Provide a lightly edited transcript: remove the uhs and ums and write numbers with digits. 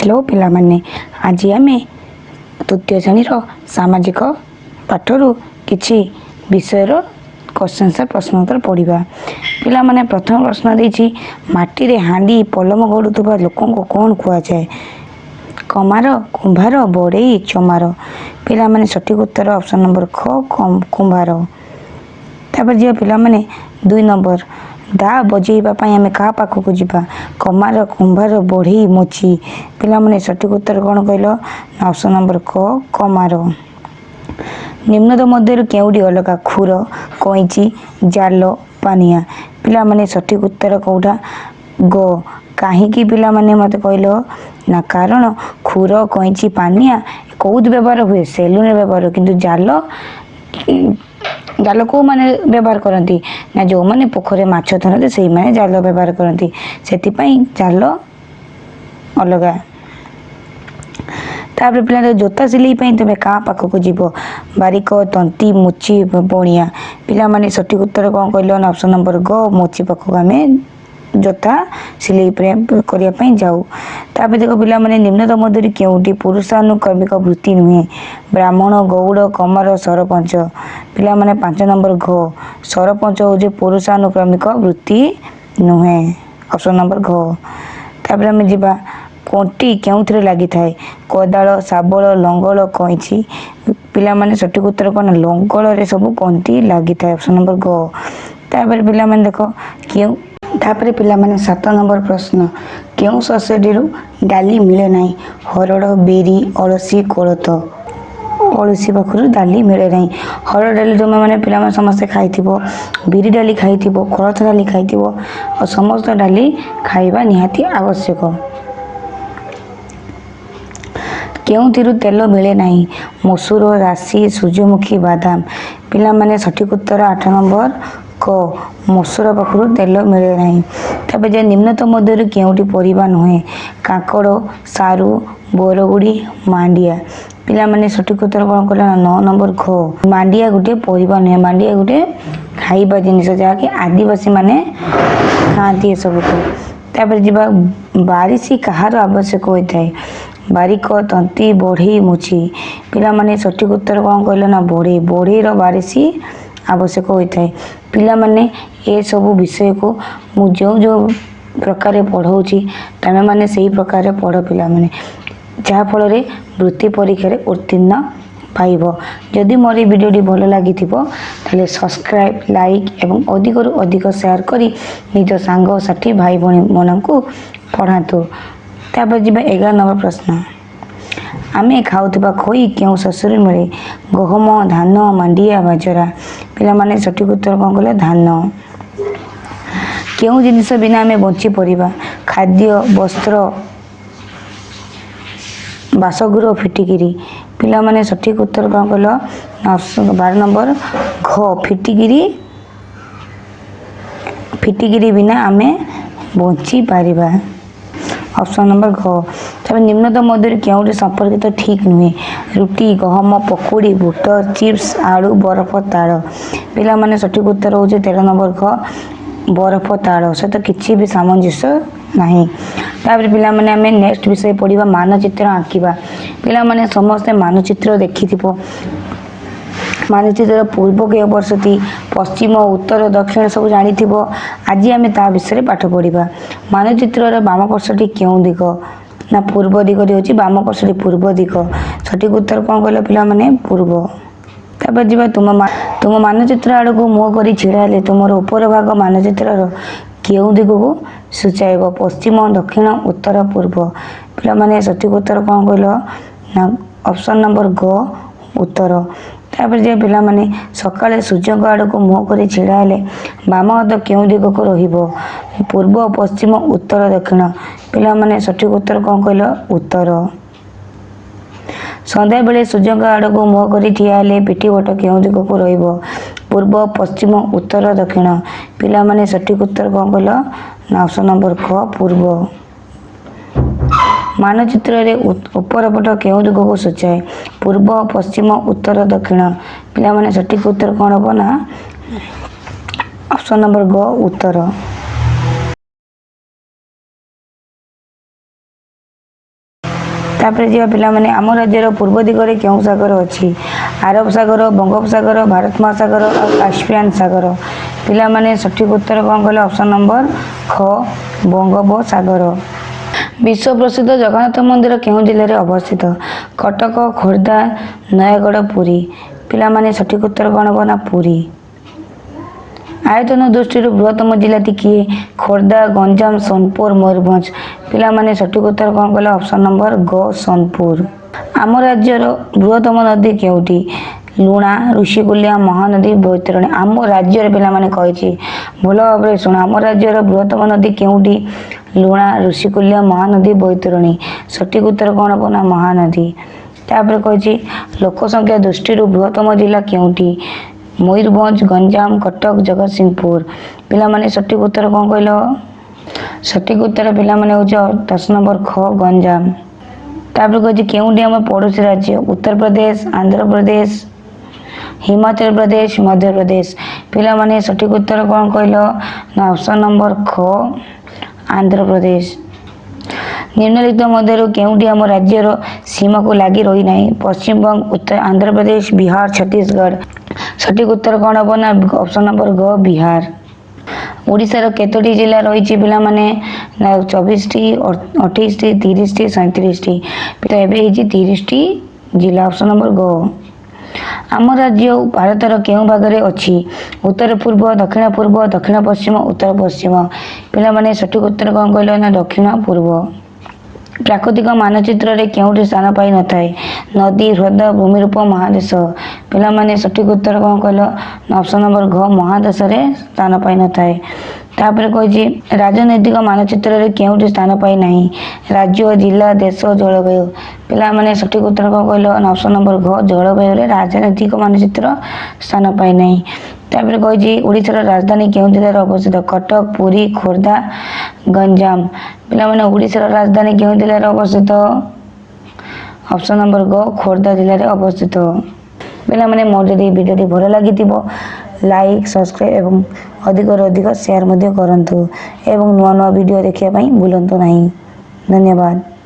Hello ପିଲାମାନେ, ଆଜି ଆମେ ତୃତୀୟ ଶ୍ରେଣୀର ସାମାଜିକ ପାଠରୁ କିଛି ବିଷୟର କ୍ୱେଶ୍ଚନ୍ ଆନ୍ସର୍, ପ୍ରଶ୍ନ ଉତ୍ତର ପଢ଼ିବା। ପିଲାମାନେ, ପ୍ରଥମ ପ୍ରଶ୍ନ ଦେଇଛି, ମାଟିରେ ହାଣ୍ଡି ପଲମ ଗଢ଼ୁଥିବା ଲୋକଙ୍କୁ କ'ଣ କୁହାଯାଏ? କମାର, କୁମ୍ଭାର, ବଢ଼େଇ, ଚମାର। ପିଲାମାନେ, ସଠିକ୍ ଉତ୍ତର ଅପସନ୍ ନମ୍ବର ଖ, କୁମ୍ଭାର। ତାପରେ ଯିବା ପିଲାମାନେ 2 ନମ୍ବର। ଦା ବଜେଇବା ପାଇଁ ଆମେ କାହା ପାଖକୁ ଯିବା? କମାର, କୁମ୍ଭାର, ବଢ଼େଇ, ମୋଚି। ପିଲାମାନେ, ସଠିକ୍ ଉତ୍ତର କ'ଣ କହିଲ? ଅପସନ୍ ନମ୍ବର କ, କମାର। ନିମ୍ନତ ମଧ୍ୟରୁ କେଉଁଟି ଅଲଗା? ଖୁର, କଇଁଚି, ଜାଲ, ପାନିଆ। ପିଲାମାନେ, ସଠିକ୍ ଉତ୍ତର କେଉଁଟା? ଗ। କାହିଁକି ପିଲାମାନେ ମୋତେ କହିଲ? ନା, କାରଣ ଖୁର, କଇଁଚି, ପାନିଆ କେଉଁଠି ବ୍ୟବହାର ହୁଏ? ସେଲୁନରେ ବ୍ୟବହାର ହୁଏ। କିନ୍ତୁ ଜାଲ, ଜାଲ କେଉଁମାନେ ବ୍ୟବହାର କରନ୍ତି? ନା, ଯେଉଁମାନେ ପୋଖରୀରେ ମାଛ ଧରନ୍ତି, ସେଇମାନେ ଜାଲ ବ୍ୟବହାର କରନ୍ତି। ସେଥିପାଇଁ ଜାଲ ଅଲଗା। ତାପରେ ପିଲା, ଜୋତା ସିଲେଇ ପାଇଁ ତୁମେ କାହା ପାଖକୁ ଯିବ? ବାରିକ, ତନ୍ତି, ମୋଚି, ବଣିଆ। ପିଲାମାନେ, ସଠିକ୍ ଉତ୍ତର କ'ଣ କହିଲ? ନା, ଅପସନ୍ ନମ୍ବର ଗ, ମୋଚି ପାଖକୁ ଆମେ ଜୋତା ସିଲେଇ କରିବା ପାଇଁ ଯାଉ। ତାପରେ ଦେଖ ପିଲାମାନେ, ନିମ୍ନତ ମଧ୍ୟରୁ କେଉଁଟି ପୁରୁଷାନୁକ୍ରମିକ ବୃତ୍ତି ନୁହେଁ? ବ୍ରାହ୍ମଣ, ଗଉଡ଼, କମାର, ସରପଞ୍ଚ। ପିଲାମାନେ, 5 ନମ୍ବର ଘ, ସରପଞ୍ଚ ହେଉଛି ପୁରୁଷାନୁକ୍ରମିକ ବୃତ୍ତି ନୁହେଁ, ଅପସନ୍ ନମ୍ବର ଘ। ତାପରେ ଆମେ ଯିବା, କଣ୍ଟି କେଉଁଥିରେ ଲାଗିଥାଏ? କୋଦାଳ, ଶାବଳ, ଲଙ୍ଗଳ, କଇଁଚି। ପିଲାମାନେ, ସଠିକ୍ ଉତ୍ତର କ'ଣ? ଲଙ୍ଗଳରେ ସବୁ କଣ୍ଟି ଲାଗିଥାଏ, ଅପସନ୍ ନମ୍ବର ଗ। ତାପରେ ପିଲାମାନେ ଦେଖ, କେଉଁ ତାପରେ ପିଲାମାନେ 7 ନମ୍ବର ପ୍ରଶ୍ନ, କେଉଁ ଶସ୍ୟଟିରୁ ଡାଲି ମିଳେ ନାହିଁ? ହରଡ଼, ବିରି, ଅଳସୀ, କୋଳଥ। ଅଳସୀ ପାଖରୁ ଡାଲି ମିଳେ ନାହିଁ। ହରଡ଼ ଡାଲି ତୁମେମାନେ ପିଲାମାନେ ସମସ୍ତେ ଖାଇଥିବ, ବିରି ଡାଲି ଖାଇଥିବ, କୋଳଥ ଡାଲି ଖାଇଥିବ। ଆଉ ସମସ୍ତ ଡାଲି ଖାଇବା ନିହାତି ଆବଶ୍ୟକ। କେଉଁଥିରୁ ତେଲ ମିଳେ ନାହିଁ? ମସୁର, ରାଶି, ସୂର୍ଯ୍ୟମୁଖୀ, ବାଦାମ। ପିଲାମାନେ, ସଠିକ୍ ଉତ୍ତର 8 ନମ୍ବର କ, ମସୁର ପାଖରୁ ତେଲ ମିଳେ ନାହିଁ। ତାପରେ ଯେ ନିମ୍ନତ ମଧ୍ୟରୁ କେଉଁଟି ପରିବା ନୁହେଁ? କାଙ୍କଡ଼, ସାରୁ, ବରଗୁଡ଼ି, ମାଣ୍ଡିଆ। ପିଲାମାନେ, ସଠିକ୍ ଉତ୍ତର କ'ଣ କଲେ? ନା, 9 ନମ୍ବର ଖ, ମାଣ୍ଡିଆ ଗୋଟିଏ ପରିବା ନୁହେଁ। ମାଣ୍ଡିଆ ଗୋଟିଏ ଖାଇବା ଜିନିଷ, ଯାହାକି ଆଦିବାସୀମାନେ ଖାଆନ୍ତି ଏସବୁକୁ। ତାପରେ ଯିବା, ବାରିଶୀ କାହାର ଆବଶ୍ୟକ ହୋଇଥାଏ? ବାରିକ, ତନ୍ତି, ବଢ଼େଇ, ମୁଚି। ପିଲାମାନେ, ସଠିକ୍ ଉତ୍ତର କ'ଣ କହିଲେ? ନା, ବଢ଼େଇ। ବଢ଼େଇର ବାରିଶୀ ଆବଶ୍ୟକ ହୋଇଥାଏ। ପିଲାମାନେ, ଏସବୁ ବିଷୟକୁ ମୁଁ ଯେଉଁ ଯେଉଁ ପ୍ରକାରେ ପଢ଼ଉଛି, ତୁମେମାନେ ସେଇ ପ୍ରକାରରେ ପଢ଼ ପିଲାମାନେ, ଯାହାଫଳରେ ବୃତ୍ତି ପରୀକ୍ଷାରେ ଉତ୍ତୀର୍ଣ୍ଣ ପାଇବ। ଯଦି ମୋର ଏଇ ଭିଡ଼ିଓଟି ଭଲ ଲାଗିଥିବ, ତାହେଲେ ସବସ୍କ୍ରାଇବ୍, ଲାଇକ୍ ଏବଂ ଅଧିକରୁ ଅଧିକ ସେୟାର କରି ନିଜ ସାଙ୍ଗସାଥି, ଭାଇ ଭଉଣୀମାନଙ୍କୁ ପଢ଼ାନ୍ତୁ। ତାପରେ ଯିବା 11 ନମ୍ବର ପ୍ରଶ୍ନ। ଆମେ ଖାଉଥିବା ଖଇ କେଉଁ ଶସ୍ୟରୁ ମିଳେ? ଗହମ, ଧାନ, ମାଣ୍ଡିଆ, ବାଜରା। ପିଲାମାନେ, ସଠିକ୍ ଉତ୍ତର କ'ଣ କଲେ? ଧାନ। କେଉଁ ଜିନିଷ ବିନା ଆମେ ବଞ୍ଚିପାରିବା? ଖାଦ୍ୟ, ବସ୍ତ୍ର, ବାସଗୃହ, ଫିଟିକିରି। ପିଲାମାନେ, ସଠିକ୍ ଉତ୍ତର କ'ଣ କହିଲ? 12 ନମ୍ବର ଘ, ଫିଟିକିରି। ଫିଟିକିରି ବିନା ଆମେ ବଞ୍ଚିପାରିବା, ଅପସନ୍ ନମ୍ବର ଘ। ତାପରେ ନିମ୍ନତ ମଧ୍ୟରୁ କେଉଁଟି ସମ୍ପର୍କିତ ଠିକ୍ ନୁହେଁ? ରୁଟି, ଗହମ, ପକୁଡ଼ି, ବୁଟ, ଚିପ୍ସ, ଆଳୁ, ବରଫ, ତାଳ। ପିଲାମାନେ, ସଠିକ୍ ଉତ୍ତର ହେଉଛି 13 ନମ୍ବର ଘ, ବରଫ ତାଳ ସହିତ କିଛି ବି ସାମଞ୍ଜସ୍ୟ ନାହିଁ। ତାପରେ ପିଲାମାନେ, ଆମେ ନେକ୍ସଟ ବିଷୟ ପଢ଼ିବା, ମାନଚିତ୍ର ଆଙ୍କିବା। ପିଲାମାନେ, ସମସ୍ତେ ମାନଚିତ୍ର ଦେଖିଥିବ। ମାନଚିତ୍ରର ପୂର୍ବ କେଉଁ ବର୍ଷଟି, ପଶ୍ଚିମ, ଉତ୍ତର, ଦକ୍ଷିଣ ସବୁ ଜାଣିଥିବ। ଆଜି ଆମେ ତା ବିଷୟରେ ପାଠ ପଢ଼ିବା। ମାନଚିତ୍ରର ବାମ ପାର୍ଶ୍ୱଟି କେଉଁ ଦିଗ? ନା, ପୂର୍ବ ଦିଗଟି ହେଉଛି ବାମ ପାର୍ଶ୍ୱଟି, ପୂର୍ବ ଦିଗ। ସଠିକ୍ ଉତ୍ତର କ'ଣ କହିଲ ପିଲାମାନେ? ପୂର୍ବ। ତାପରେ ଯିବା, ତୁମ ମାନଚିତ୍ର ଆଡ଼କୁ ମୁହଁ କରି ଛିଡ଼ା ହେଲେ ତୁମର ଉପର ଭାଗ ମାନଚିତ୍ରର କେଉଁ ଦିଗକୁ ସୂଚାଇବ? ପଶ୍ଚିମ, ଦକ୍ଷିଣ, ଉତ୍ତର, ପୂର୍ବ। ପିଲାମାନେ, ସଠିକ୍ ଉତ୍ତର କ'ଣ କହିଲ? ନା, ଅପସନ୍ ନମ୍ବର ଗ, ଉତ୍ତର। ତାପରେ ଯେ ପିଲାମାନେ, ସକାଳେ ସୂର୍ଯ୍ୟଙ୍କ ଆଡ଼କୁ ମୁହଁ କରି ଛିଡ଼ା ହେଲେ ବାମ ହାତ କେଉଁ ଦିଗକୁ ରହିବ? ପୂର୍ବ, ପଶ୍ଚିମ, ଉତ୍ତର, ଦକ୍ଷିଣ। ପିଲାମାନେ, ସଠିକ୍ ଉତ୍ତର କ'ଣ କହିଲ? ଉତ୍ତର। ସନ୍ଧ୍ୟାବେଳେ ସୂର୍ଯ୍ୟଙ୍କ ଆଡ଼କୁ ମୁହଁ କରି ଠିଆ ହେଲେ ପିଠି ପଟ କେଉଁ ଦିଗକୁ ରହିବ? ପୂର୍ବ, ପଶ୍ଚିମ, ଉତ୍ତର, ଦକ୍ଷିଣ। ପିଲାମାନେ, ସଠିକ୍ ଉତ୍ତର କ'ଣ କହିଲ? ନା, ଅପସନ୍ ନମ୍ବର ଖ, ପୂର୍ବ। ମାନଚିତ୍ରରେ ଉପର ପଟ କେଉଁ ଦିଗକୁ ସୂଚାଏ? ପୂର୍ବ, ପଶ୍ଚିମ, ଉତ୍ତର, ଦକ୍ଷିଣ। ପିଲାମାନେ, ସଠିକ୍ ଉତ୍ତର କ'ଣ ହେବ? ନା, ଅପସନ୍ ନମ୍ବର ଗ, ଉତ୍ତର। ତାପରେ ଯିବା ପିଲାମାନେ, ଆମ ରାଜ୍ୟର ପୂର୍ବ ଦିଗରେ କେଉଁ ସାଗର ଅଛି? ଆରବ ସାଗର, ବଙ୍ଗୋପସାଗର, ଭାରତ ମହାସାଗର ଆଉ କାସ୍ପିଆନ ସାଗର। ପିଲାମାନେ, ସଠିକ୍ ଉତ୍ତର କ'ଣ କହିଲେ? ଅପସନ୍ ନମ୍ବର ଖ, ବଙ୍ଗୋପସାଗର। ବିଶ୍ୱ ପ୍ରସିଦ୍ଧ ଜଗନ୍ନାଥ ମନ୍ଦିର କେଉଁ ଜିଲ୍ଲାରେ ଅବସ୍ଥିତ? କଟକ, ଖୋର୍ଦ୍ଧା, ନୟାଗଡ଼, ପୁରୀ। ପିଲାମାନେ, ସଠିକ୍ ଉତ୍ତର କ'ଣ ହେବ ନା ପୁରୀ। ଆୟତନ ଦୃଷ୍ଟିରୁ ବୃହତ୍ତମ ଜିଲ୍ଲାଟି କିଏ? ଖୋର୍ଦ୍ଧା, ଗଞ୍ଜାମ, ସୋନପୁର, ମୟୂରଭଞ୍ଜ। ପିଲାମାନେ, ସଠିକ୍ ଉତ୍ତର କ'ଣ କହିଲେ? ଅପସନ୍ ନମ୍ବର ଗ, ସୋନପୁର। ଆମ ରାଜ୍ୟର ବୃହତ୍ତମ ନଦୀ କେଉଁଟି? ଲୁଣା, ଋଷିକୁଲ୍ୟା, ମହାନଦୀ, ବୈତରଣୀ। ଆମ ରାଜ୍ୟରେ ପିଲାମାନେ କହିଛି, ଭଲ ଭାବରେ ଶୁଣ। ଆମ ରାଜ୍ୟର ବୃହତ୍ତମ ନଦୀ କେଉଁଟି? ଲୁଣା, ଋଷିକୁଲ୍ୟା, ମହାନଦୀ, ବୈତରଣୀ। ସଠିକ୍ ଉତ୍ତର କ'ଣ ହେବ ନା ମହାନଦୀ। ତାପରେ କହିଛି, ଲୋକ ସଂଖ୍ୟା ଦୃଷ୍ଟିରୁ ବୃହତ୍ତମ ଜିଲ୍ଲା କେଉଁଟି? ମୟୂରଭଞ୍ଜ, ଗଞ୍ଜାମ, କଟକ, ଜଗତସିଂହପୁର। ପିଲାମାନେ, ସଠିକ୍ ଉତ୍ତର କ'ଣ କହିଲ? ସଠିକ୍ ଉତ୍ତର ପିଲାମାନେ ହେଉଛି 10 ନମ୍ବର ଖ, ଗଞ୍ଜାମ। ତାପରେ କହିଛି, କେଉଁଟି ଆମ ପଡ଼ୋଶୀ ରାଜ୍ୟ? ଉତ୍ତରପ୍ରଦେଶ, ଆନ୍ଧ୍ରପ୍ରଦେଶ, ହିମାଚଳ ପ୍ରଦେଶ, ମଧ୍ୟପ୍ରଦେଶ। ପିଲାମାନେ, ସଠିକ୍ ଉତ୍ତର କ'ଣ କହିଲ ନା ଅପସନ୍ ନମ୍ବର ଖ, ଆନ୍ଧ୍ରପ୍ରଦେଶ। ନିମ୍ନଲିଖିତ ମଧ୍ୟରୁ କେଉଁଟି ଆମ ରାଜ୍ୟର ସୀମାକୁ ଲାଗି ରହିନାହିଁ? ପଶ୍ଚିମବଙ୍ଗ, ଉତ୍ତର ଆନ୍ଧ୍ରପ୍ରଦେଶ, ବିହାର, ଛତିଶଗଡ଼। ସଠିକ୍ ଉତ୍ତର କ'ଣ ହେବ ନା ଅପସନ୍ ନମ୍ବର ଗ, ବିହାର। ଓଡ଼ିଶାର କେତୋଟି ଜିଲ୍ଲା ରହିଛି ପିଲାମାନେ? ନା 24ଟି, 28ଟି, 30ଟି, 37ଟି। ତ ଏବେ ହେଇଛି 30ଟି ଜିଲ୍ଲା, ଅପସନ୍ ନମ୍ବର ଗ। ଆମ ରାଜ୍ୟ ଭାରତର କେଉଁ ଭାଗରେ ଅଛି? ଉତ୍ତର ପୂର୍ବ, ଦକ୍ଷିଣ ପୂର୍ବ, ଦକ୍ଷିଣ ପଶ୍ଚିମ, ଉତ୍ତର ପଶ୍ଚିମ। ପିଲାମାନେ, ସଠିକ୍ ଉତ୍ତର କ'ଣ କହିଲ ନା ଦକ୍ଷିଣ ପୂର୍ବ। ପ୍ରାକୃତିକ ମାନଚିତ୍ରରେ କେଉଁଟି ସ୍ଥାନ ପାଇନଥାଏ? ନଦୀ, ହ୍ରଦ, ଭୂମିରୂପ, ମହାଦେଶ। ପିଲାମାନେ, ସଠିକ୍ ଉତ୍ତର କ'ଣ କହିଲ? ଅପସନ୍ ନମ୍ବର ଘ, ମହାଦେଶରେ ସ୍ଥାନ ପାଇନଥାଏ। ତାପରେ କହିଛି, ରାଜନୈତିକ ମାନଚିତ୍ରରେ କେଉଁଟି ସ୍ଥାନ ପାଇନାହିଁ? ରାଜ୍ୟ, ଜିଲ୍ଲା, ଦେଶ, ଜଳବାୟୁ। ପିଲାମାନେ, ସଠିକ୍ ଉତ୍ତର କ'ଣ କହିଲ? ଅପସନ୍ ନମ୍ବର ଘ, ଜଳବାୟୁରେ ରାଜନୈତିକ ମାନଚିତ୍ର ସ୍ଥାନ ପାଇନାହିଁ। ତାପରେ କହିଛି, ଓଡ଼ିଶାର ରାଜଧାନୀ କେଉଁ ଜିଲ୍ଲାରେ ଅବସ୍ଥିତ? କଟକ, ପୁରୀ, ଖୋର୍ଦ୍ଧା, ଗଞ୍ଜାମ। ପିଲାମାନେ, ଓଡ଼ିଶାର ରାଜଧାନୀ କେଉଁ ଜିଲ୍ଲାରେ ଅବସ୍ଥିତ? ଅପସନ୍ ନମ୍ବର ଗ, ଖୋର୍ଦ୍ଧା ଜିଲ୍ଲାରେ ଅବସ୍ଥିତ। ପିଲାମାନେ, ମୋର ଯଦି ଭିଡ଼ିଓଟି ଭଲ ଲାଗିଥିବ, ଲାଇକ୍, ସବସ୍କ୍ରାଇବ୍ ଏବଂ ଅଧିକରୁ ଅଧିକ ସେୟାର ମଧ୍ୟ କରନ୍ତୁ ଏବଂ ନୂଆ ନୂଆ ଭିଡ଼ିଓ ଦେଖିବା ପାଇଁ ଭୁଲନ୍ତୁ ନାହିଁ। ଧନ୍ୟବାଦ।